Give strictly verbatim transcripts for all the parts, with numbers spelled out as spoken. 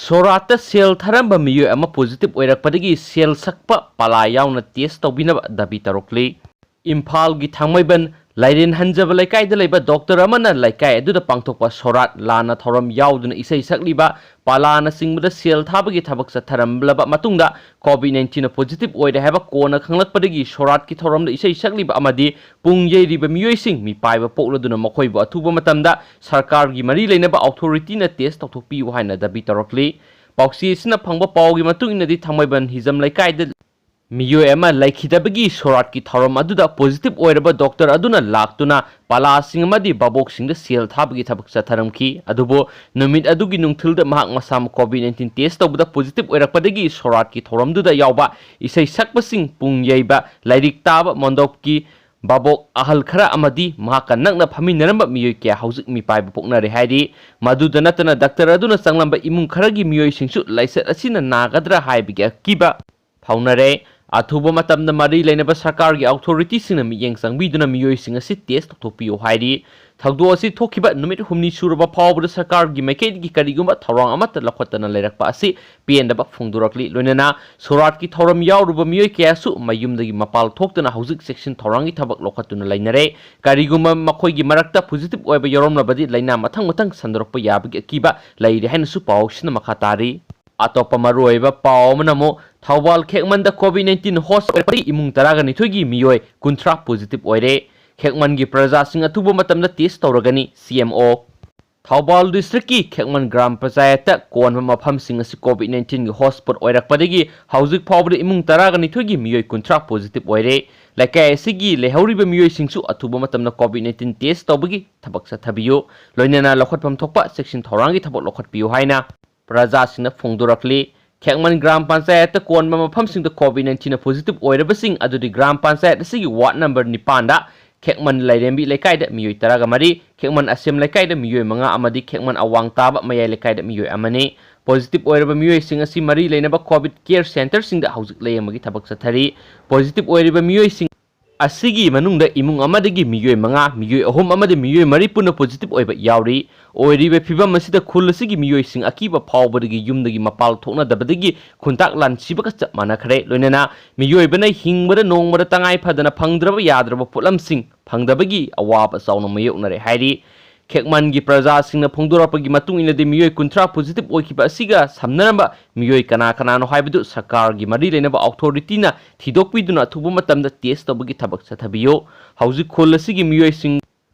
ꯁꯣꯔꯥꯠꯇ ꯁꯦꯜ ꯊꯥꯔꯝꯕ ꯃꯤꯑꯣꯏ ꯑꯃ positive ꯑꯣꯏꯔꯛꯄꯗꯒꯤ ꯁꯦꯜ ꯁꯛꯄ ꯄꯥꯂꯥ ꯌꯥꯎꯅ test ꯇꯧꯕꯤꯅꯕ ꯗꯥꯕꯤ ꯇꯧꯔꯛꯂꯤ꯫ ꯏꯝꯐꯥꯜꯒꯤ ꯊꯥꯡꯃꯩꯕꯟ ꯂꯥꯏꯔꯦꯟ ꯍꯟꯖꯕ ꯂꯩꯀꯥꯏꯗ ꯂꯩꯕ doctor ꯑꯃꯅ ꯂꯩꯀꯥꯏ ꯑꯗꯨꯗ ꯄꯥꯡꯊꯣꯛꯄ ꯁꯣꯔꯥꯠ ꯂꯥꯟꯅ ꯊꯧꯔꯝ ꯌꯥꯎꯗꯨꯅ ꯏꯁꯩ ꯁꯛꯂꯤꯕ ꯄꯥꯂꯥꯅꯆꯤꯡꯕꯗ ꯁꯦꯜ ꯊꯥꯕꯒꯤ ꯊꯕꯛ ꯆꯠꯊꯔꯝꯂꯕ ꯃꯇꯨꯡꯗ COVID nineteen positive ꯑꯣꯏꯔꯦ ꯍꯥꯏꯕ ꯀꯣꯟꯅ ꯈꯪꯂꯛꯄꯗꯒꯤ ꯁꯣꯔꯥꯠꯀꯤ ꯊꯧꯔꯝꯗ ꯏꯁꯩ ꯁꯛꯂꯤꯕ ꯑꯃꯗꯤ ꯄꯨꯡ ꯌꯩꯔꯤꯕ ꯃꯤꯑꯣꯏꯁꯤꯡ ꯃꯤꯄꯥꯏꯕ ꯄꯣꯛꯂꯗꯨꯅ ꯃꯈꯣꯏꯕꯨ ꯑꯊꯨꯕ ꯃꯇꯝꯗ ꯁꯔꯀꯥꯔꯒꯤ ꯃꯔꯤ ꯂꯩꯅꯕ authorityꯅ test ꯇꯧꯊꯣꯛꯄꯤꯌꯨ ꯍꯥꯏꯅ ꯗꯥꯕꯤ ꯇꯧꯔꯛꯂꯤ꯫ ꯄꯥꯎꯆꯦ ꯑꯁꯤꯅ ꯐꯪꯕ ꯄꯥꯎꯒꯤ ꯃꯇꯨꯡ ꯏꯟꯅꯗꯤ ꯊꯥꯡꯃꯩꯕꯟ ꯍꯤꯖꯝ ꯂꯩꯀꯥꯏꯗ ꯃꯤꯑꯣꯏ ꯑꯃ ꯂꯩꯈꯤꯗꯕꯒꯤ ꯁꯣꯔꯥꯠꯀꯤ ꯊꯧꯔꯝ ꯑꯗꯨꯗ positive ꯑꯣꯏꯔꯕ doctor ꯑꯗꯨꯅ ꯂꯥꯛꯇꯨꯅ ꯄꯥꯂꯥꯁꯤꯡ ꯑꯃꯗꯤ ꯚꯥꯕꯣꯛꯁꯤꯡꯗ ꯁꯦꯜ ꯊꯥꯕꯒꯤ ꯊꯕꯛ ꯆꯠꯊꯔꯝꯈꯤ꯫ ꯑꯗꯨꯕꯨ ꯅꯨꯃꯤꯠ ꯑꯗꯨꯒꯤ ꯅꯨꯡꯊꯤꯜꯗ ꯃꯍꯥꯛ ꯃꯁꯥꯃꯛ COVID nineteen test ꯇꯧꯕꯗ positive ꯑꯣꯏꯔꯛꯄꯗꯒꯤ ꯁꯣꯔꯥꯠꯀꯤ ꯊꯧꯔꯝꯗꯨꯗ ꯌꯥꯎꯕ ꯏꯁꯩ ꯁꯛꯄꯁꯤꯡ, ꯄꯨꯡ ꯌꯩꯕ, ꯂꯥꯏꯔꯤꯛ ꯇꯥꯕ, ꯃꯟꯗꯣꯞꯀꯤ ꯚꯥꯕꯣꯛ ꯑꯍꯜ ꯈꯔ ꯑꯃꯗꯤ ꯃꯍꯥꯛꯀ ꯅꯛꯅ ꯐꯝꯃꯤꯟꯅꯔꯝꯕ ꯃꯤꯑꯣꯏ ꯀꯌꯥ ꯍꯧꯖꯤꯛ ꯃꯤꯄꯥꯏꯕ ꯄꯣꯛꯅꯔꯦ ꯍꯥꯏꯔꯤ꯫ ꯃꯗꯨꯗ ꯅꯠꯇꯅ doctor ꯑꯗꯨꯅ ꯆꯪꯂꯝꯕ ꯏꯃꯨꯡ ꯈꯔꯒꯤ ꯃꯤꯑꯣꯏꯁꯤꯡꯁꯨ ꯂꯥꯏꯆꯠ ꯑꯁꯤꯅ ꯅꯥꯒꯗ꯭ꯔꯥ ꯍꯥꯏꯕꯒꯤ ꯑꯀꯤꯕ ꯐꯥꯎꯅꯔꯦ꯫ ꯑꯊꯨꯕ ꯃꯇꯝꯗ ꯃꯔꯤ ꯂꯩꯅꯕ ꯁꯔꯀꯥꯔꯒꯤ authorityꯁꯤꯡꯅ ꯃꯤꯠꯌꯦꯡ ꯆꯪꯕꯤꯗꯨꯅ ꯃꯤꯑꯣꯏꯁꯤꯡ ꯑꯁꯤ test ꯇꯧꯊꯣꯛꯄꯤꯌꯨ ꯍꯥꯏꯔꯤ꯫ ꯊꯧꯗꯣꯛ ꯑꯁꯤ ꯊꯣꯛꯈꯤꯕ ꯅꯨꯃꯤꯠ ꯍꯨꯝꯅꯤ ꯁꯨꯔꯕ ꯐꯥꯎꯕꯗ ꯁꯔꯀꯥꯔꯒꯤ ꯃꯥꯏꯀꯩꯗꯒꯤ ꯀꯔꯤꯒꯨꯝꯕ ꯊꯧꯔꯥꯡ ꯑꯃꯠꯇ ꯂꯧꯈꯠꯇꯅ ꯂꯩꯔꯛꯄ ꯑꯁꯤ ꯄꯦꯟꯗꯕ ꯐꯣꯡꯗꯣꯔꯛꯂꯤ꯫ ꯂꯣꯏꯅꯅ ꯁꯣꯔꯥꯠꯀꯤ ꯊꯧꯔꯝ ꯌꯥꯎꯔꯨꯕ ꯃꯤꯑꯣꯏ ꯀꯌꯥꯁꯨ ꯃꯌꯨꯝꯗꯒꯤ ꯃꯄꯥꯜ ꯊꯣꯛꯇꯅ ꯍꯧꯖꯤꯛ ꯆꯦꯛꯁꯤꯟ ꯊꯧꯔꯥꯡꯒꯤ ꯊꯕꯛ ꯂꯧꯈꯠꯇꯨꯅ ꯂꯩꯅꯔꯦ꯫ ꯀꯔꯤꯒꯨꯝꯕ ꯃꯈꯣꯏꯒꯤ ꯃꯔꯛꯇ positive ꯑꯣꯏꯕ ꯌꯥꯎꯔꯝꯂꯕꯗꯤ ꯂꯥꯏꯅꯥ ꯃꯊꯪ ꯃꯊꯪ ꯁꯟꯗꯣꯔꯛꯄ ꯌꯥꯕꯒꯤ ꯑꯀꯤꯕ ꯂꯩꯔꯦ ꯍꯥꯏꯅꯁꯨ ꯄꯥꯎꯁꯤꯅ ꯃꯈꯥ ꯇꯥꯔꯤ꯫ ꯑꯇꯣꯞꯄ ꯃꯔꯨꯑꯣꯏꯕ ꯄꯥꯎ ꯑꯃꯅ ꯑꯃꯨꯛ ꯊꯧꯕꯥꯜ ꯈꯦꯛꯃꯟꯗ COVID nineteen host ꯑꯣꯏꯔꯛꯄꯗꯒꯤ ꯏꯃꯨꯡ ꯇꯔꯥꯒ ꯅꯤꯊꯣꯏꯒꯤ ꯃꯤꯑꯣꯏ ꯀꯨꯟꯊ꯭ꯔꯥ positive ꯑꯣꯏꯔꯦ꯫ ꯈꯦꯛꯃꯟꯒꯤ ꯄ꯭ꯔꯖꯥꯁꯤꯡ ꯑꯊꯨꯕ ꯃꯇꯝꯗ test ꯇꯧꯔꯒꯅꯤ, CMO꯫ ꯊꯧꯕꯥꯜ districtꯀꯤ ꯈꯦꯛꯃꯟ ꯒ꯭ꯔꯥꯝ ꯄꯟꯆꯥꯌꯠꯇ ꯀꯣꯟꯕ ꯃꯐꯝꯁꯤꯡ ꯑꯁꯤ COVID nineteenꯒꯤ hotspot ꯑꯣꯏꯔꯛꯄꯗꯒꯤ ꯍꯧꯖꯤꯛ ꯐꯥꯎꯕꯗ ꯏꯃꯨꯡ ꯇꯔꯥꯒ ꯅꯤꯊꯣꯏꯒꯤ ꯃꯤꯑꯣꯏ ꯀꯨꯟꯊ꯭ꯔꯥ positive ꯑꯣꯏꯔꯦ꯫ ꯂꯩꯀꯥꯏ ꯑꯁꯤꯒꯤ ꯂꯩꯍꯧꯔꯤꯕ ꯃꯤꯑꯣꯏꯁꯤꯡꯁꯨ ꯑꯊꯨꯕ ꯃꯇꯝꯗ COVID nineteen test ꯇꯧꯕꯒꯤ ꯊꯕꯛ ꯆꯠꯊꯕꯤꯌꯨ꯫ ꯂꯣꯏꯅꯅ ꯂꯧꯈꯠꯐꯝ ꯊꯣꯛꯄ ꯆꯦꯛꯁꯤꯟ ꯊꯧꯔꯥꯡꯒꯤ ꯊꯕꯛ ꯂꯧꯈꯠꯄꯤꯌꯨ ꯍꯥꯏꯅ ꯄ꯭ꯔꯖꯥꯁꯤꯡꯅ ꯐꯣꯡꯗꯣꯔꯛꯂꯤ꯫ ꯈꯦꯛꯃꯟ ꯒ꯭ꯔꯥꯝ ꯄꯟꯆꯥꯌꯠꯇ ꯀꯣꯟꯕ ꯃꯐꯝꯁꯤꯡꯗ COVID nineteenꯅ positive ꯑꯣꯏꯔꯕꯁꯤꯡ ꯑꯗꯨꯗꯤ ꯒ꯭ꯔꯥꯝ ꯄꯟꯆꯥꯌꯠ ꯑꯁꯤꯒꯤ ward number ꯅꯤꯄꯥꯟꯗ ꯈꯦꯛꯃꯟ ꯂꯥꯏꯔꯦꯝꯕꯤ ꯂꯩꯀꯥꯏꯗ ꯃꯤꯑꯣꯏ ꯇꯔꯥꯒ ꯃꯔꯤ, ꯈꯦꯛꯃꯟ ꯑꯁꯦꯝ ꯂꯩꯀꯥꯏꯗ ꯃꯤꯑꯣꯏ ꯃꯉꯥ ꯑꯃꯗꯤ ꯈꯦꯛꯃꯟ ꯑꯋꯥꯡ ꯇꯥꯕ ꯃꯌꯥꯏ ꯂꯩꯀꯥꯏꯗ ꯃꯤꯑꯣꯏ ꯑꯃꯅꯤ꯫ Positive ꯑꯣꯏꯔꯕ ꯃꯤꯑꯣꯏꯁꯤꯡ ꯑꯁꯤ ꯃꯔꯤ ꯂꯩꯅꯕ COVID care centreꯁꯤꯡꯗ ꯍꯧꯖꯤꯛ ꯂꯥꯌꯦꯡꯕꯒꯤ ꯊꯕꯛ ꯆꯠꯊꯔꯤ꯫ Positive ꯑꯣꯏꯔꯤꯕ ꯃꯤꯑꯣꯏꯁꯤꯡ ꯑꯁꯤꯒꯤ ꯃꯅꯨꯡꯗ ꯏꯃꯨꯡ ꯑꯃꯗꯒꯤ ꯃꯤꯑꯣꯏ ꯃꯉꯥ, ꯃꯤꯑꯣꯏ ꯑꯍꯨꯝ ꯑꯃꯗꯤ ꯃꯤꯑꯣꯏ ꯃꯔꯤ ꯄꯨꯟꯅ positive ꯑꯣꯏꯕ ꯌꯥꯎꯔꯤ꯫ ꯑꯣꯏꯔꯤꯕ ꯐꯤꯚꯝ ꯑꯁꯤꯗ ꯈꯨꯜ ꯑꯁꯤꯒꯤ ꯃꯤꯑꯣꯏꯁꯤꯡ ꯑꯀꯤꯕ ꯐꯥꯎꯕꯗꯒꯤ ꯌꯨꯝꯗꯒꯤ ꯃꯄꯥꯟ ꯊꯣꯛꯅꯗꯕꯗꯒꯤ ꯈꯨꯟꯇꯥꯛ ꯂꯥꯟꯁꯤꯕꯒ ꯆꯞ ꯃꯥꯟꯅꯈ꯭ꯔꯦ꯫ ꯂꯣꯏꯅꯅ ꯃꯤꯑꯣꯏꯕꯅ ꯍꯤꯡꯕꯗ ꯅꯣꯡꯃꯗ ꯇꯉꯥꯏ ꯐꯗꯅ ꯐꯪꯗ꯭ꯔꯕ ꯌꯥꯗ꯭ꯔꯕ ꯄꯣꯠꯂꯝꯁꯤꯡ ꯐꯪꯗꯕꯒꯤ ꯑꯋꯥꯕ ꯆꯥꯎꯅ ꯃꯥꯌꯣꯛꯅꯔꯦ ꯍꯥꯏꯔꯤ꯫ ꯈꯦꯛꯃꯟꯒꯤ ꯄ꯭ꯔꯖꯥꯁꯤꯡꯅ ꯐꯣꯡꯗꯣꯔꯛꯄꯒꯤ ꯃꯇꯨꯡ ꯏꯟꯅꯗꯤ ꯃꯤꯑꯣꯏ ꯀꯨꯟꯊ꯭ꯔꯥ positive ꯑꯣꯏꯈꯤꯕ ꯑꯁꯤꯒ ꯁꯝꯅꯔꯝꯕ ꯃꯤꯑꯣꯏ ꯀꯅꯥ ꯀꯅꯥꯅꯣ ꯍꯥꯏꯕꯗꯨ ꯁꯔꯀꯥꯔꯒꯤ ꯃꯔꯤ ꯂꯩꯅꯕ authorityꯅ ꯊꯤꯗꯣꯛꯄꯤꯗꯨꯅ ꯑꯊꯨꯕ ꯃꯇꯝꯗ test ꯇꯧꯕꯒꯤ ꯊꯕꯛ ꯆꯠꯊꯕꯤꯌꯨ꯫ ꯍꯧꯖꯤꯛ ꯈꯨꯜ ꯑꯁꯤꯒꯤ ꯃꯤꯑꯣꯏꯁꯤꯡ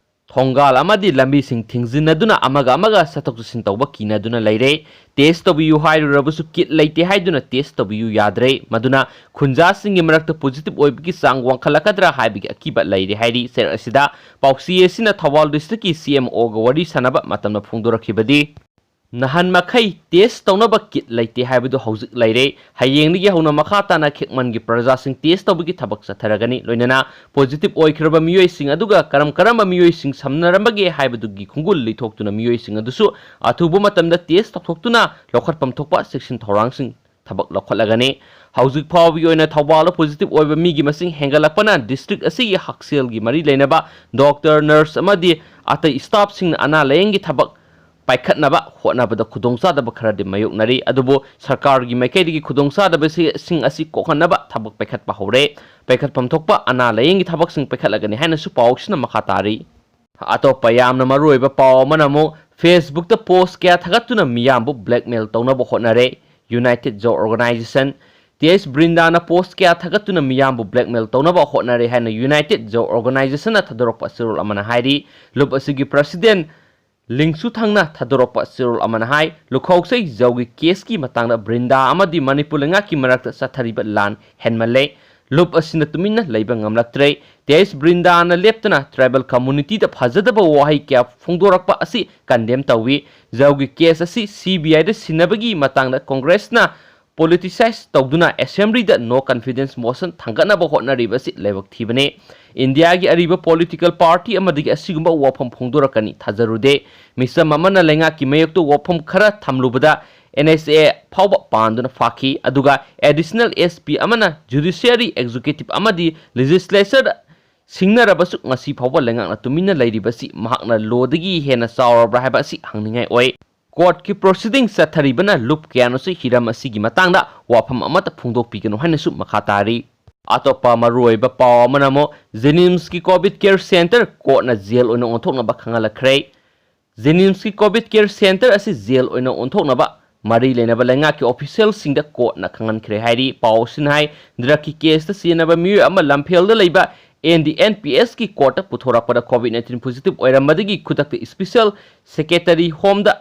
ꯊꯣꯡꯒꯥꯜ ꯑꯃꯗꯤ ꯂꯝꯕꯤꯁꯤꯡ ꯊꯤꯡꯖꯤꯟꯅꯗꯨꯅ ꯑꯃꯒ ꯑꯃꯒ ꯆꯠꯊꯣꯛ ꯆꯠꯁꯤꯟ ꯇꯧꯕ ꯀꯤꯅꯗꯨꯅ ꯂꯩꯔꯦ꯫ Test ꯇꯧꯕꯤꯌꯨ ꯍꯥꯏꯔꯨꯔꯕꯁꯨ kit ꯂꯩꯇꯦ ꯍꯥꯏꯗꯨꯅ test ꯇꯧꯕꯤꯌꯨ ꯌꯥꯗ꯭ꯔꯦ꯫ ꯃꯗꯨꯅ ꯈꯨꯟꯖꯥꯁꯤꯡꯒꯤ ꯃꯔꯛꯇ positive ꯑꯣꯏꯕꯒꯤ ꯆꯥꯡ ꯋꯥꯡꯈꯠꯂꯛꯀꯗ꯭ꯔꯥ ꯍꯥꯏꯕꯒꯤ ꯑꯀꯤꯕ ꯂꯩꯔꯦ ꯍꯥꯏꯔꯤ꯫ ꯆꯩꯔꯛ ꯑꯁꯤꯗ ꯄꯥꯎꯆꯦ ꯑꯁꯤꯅ ꯊꯧꯕꯥꯜ districtꯀꯤ CMOꯒ ꯋꯥꯔꯤ ꯁꯥꯟꯅꯕ ꯃꯇꯝꯗ ꯐꯣꯡꯗꯣꯔꯛꯈꯤꯕꯗꯤ, ꯅꯍꯥꯟ ꯃꯈꯩ test ꯇꯧꯅꯕ kit ꯂꯩꯇꯦ ꯍꯥꯏꯕꯗꯨ ꯍꯧꯖꯤꯛ ꯂꯩꯔꯦ꯫ ꯍꯌꯦꯡꯗꯒꯤ ꯍꯧꯅ ꯃꯈꯥ ꯇꯥꯅ ꯈꯦꯛꯃꯟꯒꯤ ꯄ꯭ꯔꯖꯥꯁꯤꯡ test ꯇꯧꯕꯒꯤ ꯊꯕꯛ ꯆꯠꯊꯔꯒꯅꯤ꯫ ꯂꯣꯏꯅꯅ positive ꯑꯣꯏꯈ꯭ꯔꯕ ꯃꯤꯑꯣꯏꯁꯤꯡ ꯑꯗꯨꯒ ꯀꯔꯝ ꯀꯔꯝꯕ ꯃꯤꯑꯣꯏꯁꯤꯡ ꯁꯝꯅꯔꯝꯕꯒꯦ ꯍꯥꯏꯕꯗꯨꯒꯤ ꯈꯣꯡꯒꯨꯜ ꯂꯤꯊꯣꯛꯇꯨꯅ ꯃꯤꯑꯣꯏꯁꯤꯡ ꯑꯗꯨꯁꯨ ꯑꯊꯨꯕ ꯃꯇꯝꯗ test ꯇꯧꯊꯣꯛꯇꯨꯅ ꯂꯧꯈꯠꯐꯝ ꯊꯣꯛꯄ ꯆꯦꯛꯁꯤꯟ ꯊꯧꯔꯥꯡꯁꯤꯡ ꯊꯕꯛ ꯂꯧꯈꯠꯂꯒꯅꯤ꯫ ꯍꯧꯖꯤꯛ ꯐꯥꯎꯕꯒꯤ ꯑꯣꯏꯅ ꯊꯧꯕꯥꯜꯗ positive ꯑꯣꯏꯕ ꯃꯤꯒꯤ ꯃꯁꯤꯡ ꯍꯦꯟꯒꯠꯂꯛꯄꯅ district ꯑꯁꯤꯒꯤ ꯍꯛꯁꯦꯜꯒꯤ ꯃꯔꯤ ꯂꯩꯅꯕ doctor, nurse ꯑꯃꯗꯤ ꯑꯇꯩ staffꯁꯤꯡꯅ ꯑꯅꯥ ꯂꯥꯌꯦꯡꯒꯤ ꯊꯕꯛ ꯄꯥꯏꯈꯠꯅꯕ ꯍꯣꯠꯅꯕꯗ ꯈꯨꯗꯣꯡꯆꯥꯗꯕ ꯈꯔꯗꯤ ꯃꯥꯌꯣꯛꯅꯔꯤ꯫ ꯑꯗꯨꯕꯨ ꯁꯔꯀꯥꯔꯒꯤ ꯃꯥꯏꯀꯩꯗꯒꯤ ꯈꯨꯗꯣꯡꯆꯥꯗꯕꯁꯤꯡ ꯑꯁꯤ ꯀꯣꯛꯍꯟꯅꯕ ꯊꯕꯛ ꯄꯥꯏꯈꯠꯄ ꯍꯧꯔꯦ꯫ ꯄꯥꯏꯈꯠꯐꯝ ꯊꯣꯛꯄ ꯑꯅꯥ ꯂꯥꯌꯦꯡꯒꯤ ꯊꯕꯛꯁꯤꯡ ꯄꯥꯏꯈꯠꯂꯒꯅꯤ ꯍꯥꯏꯅꯁꯨ ꯄꯥꯎꯁꯤꯅ ꯃꯈꯥ ꯇꯥꯔꯤ꯫ ꯑꯇꯣꯞꯄ ꯌꯥꯝꯅ ꯃꯔꯨꯑꯣꯏꯕ ꯄꯥꯎ ꯑꯃꯅ ꯑꯃꯨꯛ Facebookꯇ post ꯀꯌꯥ ꯊꯥꯒꯠꯇꯨꯅ ꯃꯤꯌꯥꯝꯕꯨ blackmail ꯇꯧꯅꯕ ꯍꯣꯠꯅꯔꯦ꯫ United Zo Organization, T H ꯕ꯭ꯔꯤꯟꯗꯥꯅ post ꯀꯌꯥ ꯊꯥꯒꯠꯇꯨꯅ ꯃꯤꯌꯥꯝꯕꯨ blackmail ꯇꯧꯅꯕ ꯍꯣꯠꯅꯔꯦ ꯍꯥꯏꯅ United Zo Organizationꯅ ꯊꯥꯗꯣꯔꯛꯄ ꯆꯦꯔꯣꯜ ꯑꯃꯅ ꯍꯥꯏꯔꯤ꯫ ꯂꯨꯞ ꯑꯁꯤꯒꯤ president ꯂꯤꯡꯁꯨ ꯊꯪꯅ ꯊꯥꯗꯣꯔꯛꯄ ꯆꯦꯔꯣꯜ ꯑꯃꯅ ꯍꯥꯏ, ꯂꯨꯈꯧꯁꯩ ꯖꯧꯒꯤ caseꯀꯤ ꯃꯇꯥꯡꯗ ꯕ꯭ꯔꯤꯟꯗꯥ ꯑꯃꯗꯤ ꯃꯅꯤꯄꯨꯔ ꯂꯩꯉꯥꯛꯀꯤ ꯃꯔꯛꯇ ꯆꯠꯊꯔꯤꯕ ꯂꯥꯟ ꯍꯦꯟꯃꯜꯂꯦ꯫ ꯂꯨꯞ ꯑꯁꯤꯅ ꯇꯨꯃꯤꯟꯅ ꯂꯩꯕ ꯉꯝꯂꯛꯇ꯭ꯔꯦ꯫ T H ꯕ꯭ꯔꯤꯟꯗꯥꯅ ꯂꯦꯞꯇꯅ tribal communityꯗ ꯐꯖꯗꯕ ꯋꯥꯍꯩ ꯀꯌꯥ ꯐꯣꯡꯗꯣꯔꯛꯄ ꯑꯁꯤ condemn ꯇꯧꯏ꯫ ꯖꯧꯒꯤ case ꯑꯁꯤ CBIꯗ ꯁꯤꯟꯅꯕꯒꯤ ꯃꯇꯥꯡꯗ Congressꯅ politicize ꯇꯧꯗꯨꯅ Assemblyꯗ no confidence motion ꯊꯥꯡꯒꯠꯅꯕ ꯍꯣꯠꯅꯔꯤꯕ ꯑꯁꯤ ꯂꯥꯏꯕꯛ ꯊꯤꯕꯅꯤ꯫ ꯏꯟꯗꯤꯌꯥꯒꯤ ꯑꯔꯤꯕ political party ꯑꯃꯗꯒꯤ ꯑꯁꯤꯒꯨꯝꯕ ꯋꯥꯐꯝ ꯐꯣꯡꯗꯣꯔꯛꯀꯅꯤ ꯊꯥꯖꯔꯨꯗꯦ꯫ ꯃꯤꯆꯝ ꯑꯃꯅ ꯂꯩꯉꯥꯛꯀꯤ ꯃꯥꯌꯣꯛꯇ ꯋꯥꯐꯝ ꯈꯔ ꯊꯝꯂꯨꯕꯗ NSA ꯐꯥꯎꯕ ꯄꯥꯟꯗꯨꯅ ꯐꯥꯈꯤ꯫ ꯑꯗꯨꯒ additional SP ꯑꯃꯅ judiciary, executive ꯑꯃꯗꯤ legislature ꯁꯤꯡꯅꯔꯕꯁꯨ ꯉꯁꯤ ꯐꯥꯎꯕ ꯂꯩꯉꯥꯛꯅ ꯇꯨꯃꯤꯟꯅ ꯂꯩꯔꯤꯕꯁꯤ ꯃꯍꯥꯛꯅ ꯂꯣꯗꯒꯤ ꯍꯦꯟꯅ ꯆꯥꯎꯔꯕ꯭ꯔꯥ ꯍꯥꯏꯕ ꯑꯁꯤ ꯍꯪꯅꯤꯡꯉꯥꯏ ꯑꯣꯏ꯫ ꯀꯣꯔꯠꯀꯤ ꯄ꯭ꯔꯣꯁꯤꯗꯤꯡ ꯆꯠꯊꯔꯤꯕꯅ ꯂꯨꯞ ꯀꯌꯥꯅꯁꯨ ꯍꯤꯔꯝ ꯑꯁꯤꯒꯤ ꯃꯇꯥꯡꯗ ꯋꯥꯐꯝ ꯑꯃꯠꯇ ꯐꯣꯡꯗꯣꯛꯄꯤꯒꯅꯨ ꯍꯥꯏꯅꯁꯨ ꯃꯈꯥ ꯇꯥꯔꯤ꯫ ꯑꯇꯣꯞꯄ ꯃꯔꯨꯑꯣꯏꯕ ꯄꯥꯎ ꯑꯃꯅ ꯑꯃꯨꯛ ꯖꯦꯅꯤꯝꯁꯀꯤ ꯀꯣꯚꯤꯗ ꯀꯦꯌꯔ ꯁꯦꯟꯇꯔ ꯀꯣꯔꯠꯅ ꯖꯦꯜ ꯑꯣꯏꯅ ꯑꯣꯟꯊꯣꯛꯅꯕ ꯈꯪꯍꯜꯂꯛꯈ꯭ꯔꯦ꯫ ꯖꯦꯅꯤꯝꯁꯀꯤ ꯀꯣꯚꯤꯗ ꯀꯦꯌꯔ ꯁꯦꯟꯇꯔ ꯑꯁꯤ ꯖꯦꯜ ꯑꯣꯏꯅ ꯑꯣꯟꯊꯣꯛꯅꯕ ꯃꯔꯤ ꯂꯩꯅꯕ ꯂꯩꯉꯥꯛꯀꯤ ꯑꯣꯐꯤꯁꯤꯌꯦꯜꯁꯤꯡꯗ ꯀꯣꯔꯠꯅ ꯈꯪꯍꯟꯈ꯭ꯔꯦ ꯍꯥꯏꯔꯤ꯫ ꯄꯥꯎ ꯑꯁꯤꯅ ꯍꯥꯏ, ꯗ꯭ꯔꯒꯀꯤ ꯀꯦꯁꯇ ꯆꯦꯟꯅꯕ ꯃꯤꯑꯣꯏ ꯑꯃ ꯂꯝꯐꯦꯜꯗ ꯂꯩꯕ ꯑꯦꯟ ꯗꯤ ꯑꯦꯟ ꯄꯤ ꯑꯦꯁꯀꯤ ꯀꯣꯔꯠꯇ ꯄꯨꯊꯣꯔꯛꯄꯗ ꯀꯣꯚꯤꯗ ꯅꯥꯏꯟꯇꯤꯟ ꯄꯣꯖꯤꯇꯤꯚ ꯑꯣꯏꯔꯝꯕꯗꯒꯤ ꯈꯨꯗꯛꯇ ꯏꯁꯄꯤꯁꯦꯜ ꯁꯦꯀ꯭ꯔꯦꯇꯔꯤ ꯍꯣꯝꯗ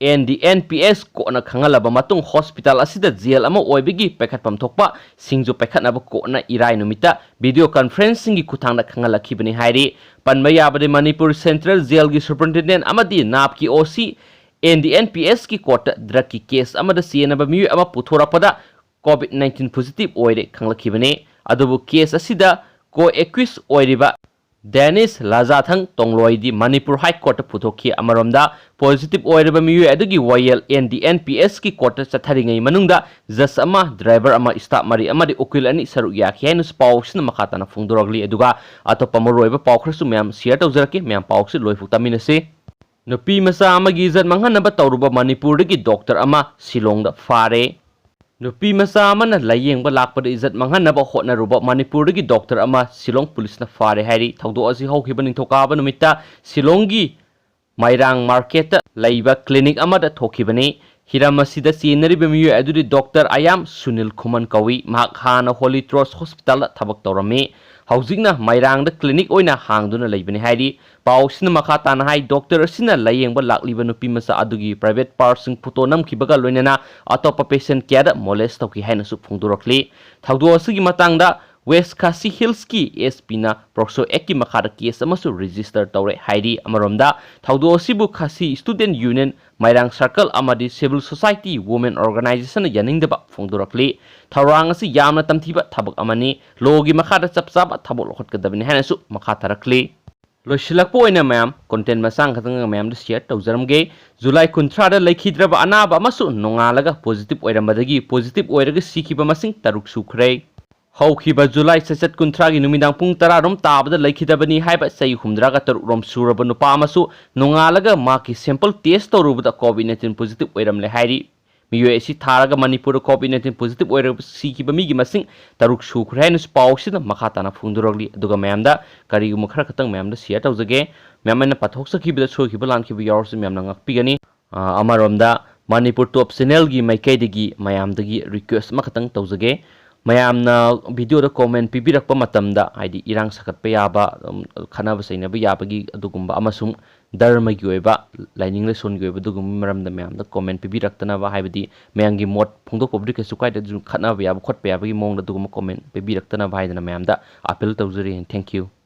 N D N P S ꯀꯣꯔꯠꯅ ꯈꯪꯍꯜꯂꯕ ꯃꯇꯨꯡ ꯍꯣꯁꯄꯤꯇꯥꯜ ꯑꯁꯤꯗ ꯖꯦꯜ ꯑꯃ ꯑꯣꯏꯕꯒꯤ ꯄꯥꯏꯈꯠꯐꯝ ꯊꯣꯛꯄ ꯁꯤꯡꯁꯨ ꯄꯥꯏꯈꯠꯅꯕ ꯀꯣꯔꯠꯅ ꯏꯔꯥꯏ ꯅꯨꯃꯤꯠꯇ ꯚꯤꯗꯤꯑꯣ ꯀꯟꯐꯔꯦꯟꯁꯤꯡꯒꯤ ꯈꯨꯠꯊꯥꯡꯗ ꯈꯪꯍꯜꯂꯛꯈꯤꯕꯅꯤ ꯍꯥꯏꯔꯤ꯫ ꯄꯟꯕ ꯌꯥꯕꯗꯤ ꯃꯅꯤꯄꯨꯔ ꯁꯦꯟꯇ꯭ꯔꯦꯜ ꯖꯦꯜꯒꯤ ꯁꯨꯄꯔꯤꯟꯇꯦꯟꯗꯦꯟ ꯑꯃꯗꯤ ꯅꯥꯞꯀꯤ ꯑꯣ ꯁꯤ ꯑꯦꯟ ꯗꯤ ꯑꯦꯟ ꯄꯤ ꯑꯦꯁꯀꯤ ꯀꯣꯔꯠꯇ ꯗ꯭ꯔꯒꯀꯤ ꯀꯦꯁ ꯑꯃꯗ ꯆꯦꯟꯅꯕ ꯃꯤꯑꯣꯏ ꯑꯃ ꯄꯨꯊꯣꯔꯛꯄꯗ ꯀꯣꯚꯤꯗ ꯅꯥꯏꯟꯇꯤꯟ ꯄꯣꯖꯤꯇꯤꯚ ꯑꯣꯏꯔꯦ ꯈꯪꯂꯛꯈꯤꯕꯅꯤ꯫ ꯑꯗꯨꯕꯨ ꯀꯦꯁ ꯑꯁꯤꯗ ꯀꯣ ꯑꯦꯀ꯭ꯌꯨꯁ ꯑꯣꯏꯔꯤꯕ ꯗꯦꯅꯤꯁ ꯂꯥꯖꯥꯊꯪ ꯇꯣꯡꯂꯣꯏꯗꯤ ꯃꯅꯤꯄꯨꯔ ꯍꯥꯏ ꯀꯣꯔꯠꯇ ꯄꯨꯊꯣꯛꯈꯤ꯫ ꯑꯃꯔꯣꯝꯗ ꯄꯣꯖꯤꯇꯤꯚ ꯑꯣꯏꯔꯕ ꯃꯤꯑꯣꯏ ꯑꯗꯨꯒꯤ ꯋꯥꯌꯦꯜ ꯑꯦꯟ ꯗꯤ ꯑꯦꯟ ꯄꯤ ꯑꯦꯁꯀꯤ ꯀꯣꯔꯠꯇ ꯆꯠꯊꯔꯤꯉꯩ ꯃꯅꯨꯡꯗ ꯖꯖ ꯑꯃ, ꯗ꯭ꯔꯥꯏꯚꯔ ꯑꯃ, ꯁ꯭ꯇꯥꯐ ꯃꯔꯤ ꯑꯃꯗꯤ ꯎꯀꯤꯜ ꯑꯅꯤ ꯁꯔꯨꯛ ꯌꯥꯈꯤ ꯍꯥꯏꯅꯁꯨ ꯄꯥꯎꯁꯤꯅ ꯃꯈꯥ ꯇꯥꯅ ꯐꯣꯡꯗꯣꯔꯛꯂꯤ꯫ ꯑꯗꯨꯒ ꯑꯇꯣꯞꯄ ꯃꯔꯨꯑꯣꯏꯕ ꯄꯥꯎ ꯈꯔꯁꯨ ꯃꯌꯥꯝ ꯁꯤꯌꯔ ꯇꯧꯖꯔꯛꯀꯦ꯫ ꯃꯌꯥꯝ ꯄꯥꯎꯁꯤ ꯂꯣꯏꯐꯥꯎ ꯇꯥꯃꯤꯟꯅꯁꯤ꯫ ꯅꯨꯄꯤ ꯃꯆꯥ ꯑꯃꯒꯤ ꯏꯖꯠ ꯃꯥꯡꯍꯟꯅꯕ ꯇꯧꯔꯨꯕ ꯃꯅꯤꯄꯨꯔꯗꯒꯤ ꯗꯣꯛꯇꯔ ꯑꯃ ꯁꯤꯂꯣꯡꯗ ꯐꯥꯔꯦ꯫ ꯅꯨꯄꯤ ꯃꯆꯥ ꯑꯃꯅ ꯂꯥꯌꯦꯡꯕ ꯂꯥꯛꯄꯗ ꯏꯖꯠ ꯃꯥꯡꯍꯟꯅꯕ ꯍꯣꯠꯅꯔꯨꯕ ꯃꯅꯤꯄꯨꯔꯗꯒꯤ ꯗꯣꯛꯇꯔ ꯑꯃ ꯁꯤꯂꯣꯡ ꯄꯨꯂꯤꯁꯅ ꯐꯥꯔꯦ ꯍꯥꯏꯔꯤ꯫ ꯊꯧꯗꯣꯛ ꯑꯁꯤ ꯍꯧꯈꯤꯕ ꯅꯤꯡꯊꯧꯀꯥꯕ ꯅꯨꯃꯤꯠꯇ ꯁꯤꯂꯣꯡꯒꯤ ꯃꯩꯔꯥꯡ ꯃꯥꯔꯀꯦꯠꯇ ꯂꯩꯕ ꯀ꯭ꯂꯤꯅꯤꯛ ꯑꯃꯗ ꯊꯣꯛꯈꯤꯕꯅꯤ꯫ ꯍꯤꯔꯝ ꯑꯁꯤꯗ ꯆꯦꯟꯅꯔꯤꯕ ꯃꯤꯑꯣꯏ ꯑꯗꯨꯗꯤ ꯗꯣꯛꯇꯔ ꯑꯌꯥꯝ ꯁꯨꯅꯤꯜ ꯈꯨꯃꯟ ꯀꯧꯏ꯫ ꯃꯍꯥꯛ ꯍꯥꯟꯅ ꯍꯣꯂꯤ ꯀ꯭ꯔꯣꯁ ꯍꯣꯁꯄꯤꯇꯥꯜꯗ ꯊꯕꯛ ꯇꯧꯔꯝꯃꯤ꯫ ꯍꯧꯖꯤꯛꯅ ꯃꯩꯔꯥꯡꯗ ꯀ꯭ꯂꯤꯅꯤꯛ ꯑꯣꯏꯅ ꯍꯥꯡꯗꯨꯅ ꯂꯩꯕꯅꯤ ꯍꯥꯏꯔꯤ꯫ ꯄꯥꯎꯁꯤꯅ ꯃꯈꯥ ꯇꯥꯅ ꯍꯥꯏ, ꯗꯣꯛꯇꯔ ꯑꯁꯤꯅ ꯂꯥꯌꯦꯡꯕ ꯂꯥꯛꯂꯤꯕ ꯅꯨꯄꯤ ꯃꯆꯥ ꯑꯗꯨꯒꯤ ꯄ꯭ꯔꯥꯏꯚꯦꯠ ꯄꯥꯔꯠꯁꯤꯡ ꯐꯣꯇꯣ ꯅꯝꯈꯤꯕꯒ ꯂꯣꯏꯅꯅ ꯑꯇꯣꯞꯄ ꯄꯦꯁꯦꯟ ꯀꯌꯥꯗ ꯃꯣꯂꯦꯁ ꯇꯧꯈꯤ ꯍꯥꯏꯅꯁꯨ ꯐꯣꯡꯗꯣꯔꯛꯂꯤ꯫ ꯊꯧꯗꯣꯛ ꯑꯁꯤꯒꯤ ꯃꯇꯥꯡꯗ ꯋꯦꯁ ꯈꯥꯁꯤ ꯍꯤꯜꯁꯀꯤ ꯑꯦꯁ ꯄꯤꯅ ꯄꯣꯛꯁꯣ ꯑꯦꯛꯀꯤ ꯃꯈꯥꯗ ꯀꯦꯁ ꯑꯃꯁꯨ ꯔꯦꯖꯤꯁꯇꯔ ꯇꯧꯔꯦ ꯍꯥꯏꯔꯤ꯫ ꯑꯃꯔꯣꯝꯗ ꯊꯧꯗꯣꯛ ꯑꯁꯤꯕꯨ ꯈꯥꯁꯤ ꯁ꯭ꯇꯨꯗꯦꯟꯠ ꯌꯨꯅꯤꯌꯟ ꯃꯩꯔꯥꯡ ꯁꯔꯀꯜ ꯑꯃꯗꯤ ꯁꯤꯚꯤꯜ ꯁꯣꯁꯥꯏꯇꯤ ꯋꯨꯃꯦꯟ ꯑꯣꯔꯒꯅꯥꯏꯖꯦꯁꯟꯅ ꯌꯥꯅꯤꯡꯗꯕ ꯐꯣꯡꯗꯣꯔꯛꯂꯤ꯫ ꯊꯧꯔꯥꯡ ꯑꯁꯤ ꯌꯥꯝꯅ ꯇꯝꯊꯤꯕ ꯊꯕꯛ ꯑꯃꯅꯤ꯫ ꯂꯣꯒꯤ ꯃꯈꯥꯗ ꯆꯞ ꯆꯥꯕ ꯊꯕꯛ ꯂꯧꯈꯠꯀꯗꯕꯅꯤ ꯍꯥꯏꯅꯁꯨ ꯃꯈꯥ ꯇꯥꯔꯛꯂꯤ꯫ ꯂꯣꯏꯁꯤꯜꯂꯛꯄ ꯑꯣꯏꯅ ꯃꯌꯥꯝ ꯀꯣꯟꯇꯦꯟ ꯃꯆꯥ ꯈꯛꯇꯪ ꯃꯌꯥꯝꯗ ꯁꯤꯌꯔ ꯇꯧꯖꯔꯝꯒꯦ꯫ ꯖꯨꯂꯥꯏ ꯀꯨꯟꯊ꯭ꯔꯥꯗ ꯂꯩꯈꯤꯗ꯭ꯔꯕ ꯑꯅꯥꯕ ꯑꯃꯁꯨ ꯅꯣꯡꯉꯥꯜꯂꯒ ꯄꯣꯖꯤꯇꯤꯚ ꯑꯣꯏꯔꯝꯕꯗꯒꯤ ꯄꯣꯖꯤꯇꯤꯚ ꯑꯣꯏꯔꯒ ꯁꯤꯈꯤꯕ ꯃꯁꯤꯡ ꯇꯔꯨꯛ ꯁꯨꯈ꯭ꯔꯦ꯫ ꯍꯧꯈꯤꯕ ꯖꯨꯂꯥꯏ ꯆꯩꯆꯠ ꯀꯨꯟꯊ꯭ꯔꯥꯒꯤ ꯅꯨꯃꯤꯗꯥꯡ ꯄꯨꯡ ꯇꯔꯥ ꯔꯣꯝ ꯇꯥꯕꯗ ꯂꯩꯈꯤꯗꯕꯅꯤ ꯍꯥꯏꯕ ꯆꯍꯤ ꯍꯨꯝꯗ꯭ꯔꯥꯒ ꯇꯔꯨꯛ ꯔꯣꯝ ꯁꯨꯔꯕ ꯅꯨꯄꯥ ꯑꯃꯁꯨ ꯅꯣꯡꯉꯥꯜꯂꯒ ꯃꯍꯥꯛꯀꯤ sample test ꯇꯧꯔꯨꯕꯗ COVID nineteen positive ꯑꯣꯏꯔꯝꯂꯦ ꯍꯥꯏꯔꯤ꯫ ꯃꯤꯑꯣꯏ ꯑꯁꯤ ꯊꯥꯔꯒ ꯃꯅꯤꯄꯨꯔꯗ COVID nineteen positive ꯑꯣꯏꯔꯕ ꯁꯤꯈꯤꯕ ꯃꯤꯒꯤ ꯃꯁꯤꯡ ꯇꯔꯨꯛ ꯁꯨꯈ꯭ꯔꯦ ꯍꯥꯏꯅꯁꯨ ꯄꯥꯎ ꯑꯁꯤꯗ ꯃꯈꯥ ꯇꯥꯅ ꯐꯣꯡꯗꯣꯔꯛꯂꯤ꯫ ꯑꯗꯨꯒ ꯃꯌꯥꯝꯗ ꯀꯔꯤꯒꯨꯝꯕ ꯈꯔ ꯈꯛꯇꯪ ꯃꯌꯥꯝꯗ share ꯇꯧꯖꯒꯦ꯫ ꯃꯌꯥꯝ ꯑꯩꯅ ꯄꯥꯊꯣꯛꯆꯈꯤꯕꯗ ꯁꯣꯏꯈꯤꯕ ꯂꯥꯟꯈꯤꯕ ꯌꯥꯎꯔꯁꯨ ꯃꯌꯥꯝꯅ ꯉꯥꯛꯄꯤꯒꯅꯤ꯫ ꯑ, ꯑꯃꯔꯣꯝꯗ ꯃꯅꯤꯄꯨꯔ Top Channelꯒꯤ ꯃꯥꯏꯀꯩꯗꯒꯤ ꯃꯌꯥꯝꯗꯒꯤ request ꯑꯃꯈꯛꯇꯪ ꯇꯧꯖꯒꯦ꯫ ꯃꯌꯥꯝꯅ videoꯗ comment ꯄꯤꯕꯤꯔꯛꯄ ꯃꯇꯝꯗ, ꯍꯥꯏꯗꯤ ꯏꯔꯥꯡ ꯁꯥꯒꯠꯄ ꯌꯥꯕ, ꯎꯝ, ꯈꯠꯅꯕ ꯆꯩꯅꯕ ꯌꯥꯕꯒꯤ ꯑꯗꯨꯒꯨꯝꯕ ꯑꯃꯁꯨꯡ ꯙꯔꯃꯒꯤ ꯑꯣꯏꯕ, ꯂꯥꯏꯅꯤꯡ ꯂꯥꯏꯁꯣꯟꯒꯤ ꯑꯣꯏꯕ ꯑꯗꯨꯒꯨꯝꯕ ꯃꯔꯝꯗ ꯃꯌꯥꯝꯗ comment ꯄꯤꯕꯤꯔꯛꯇꯅꯕ, ꯍꯥꯏꯕꯗꯤ ꯃꯌꯥꯝꯒꯤ ꯃꯣꯠ ꯐꯣꯡꯗꯣꯛꯄꯕꯨꯗꯤ ꯀꯩꯁꯨ ꯀꯥꯏꯗꯦ, ꯑꯗꯨꯁꯨ ꯈꯠꯅꯕ ꯌꯥꯕ ꯈꯣꯠꯄ ꯌꯥꯕꯒꯤ ꯃꯑꯣꯡꯗ ꯑꯗꯨꯒꯨꯝꯕ comment ꯄꯤꯕꯤꯔꯛꯇꯅꯕ ꯍꯥꯏꯗꯅ ꯃꯌꯥꯝꯗ appeal ꯇꯧꯖꯔꯤ꯫ Thank you꯫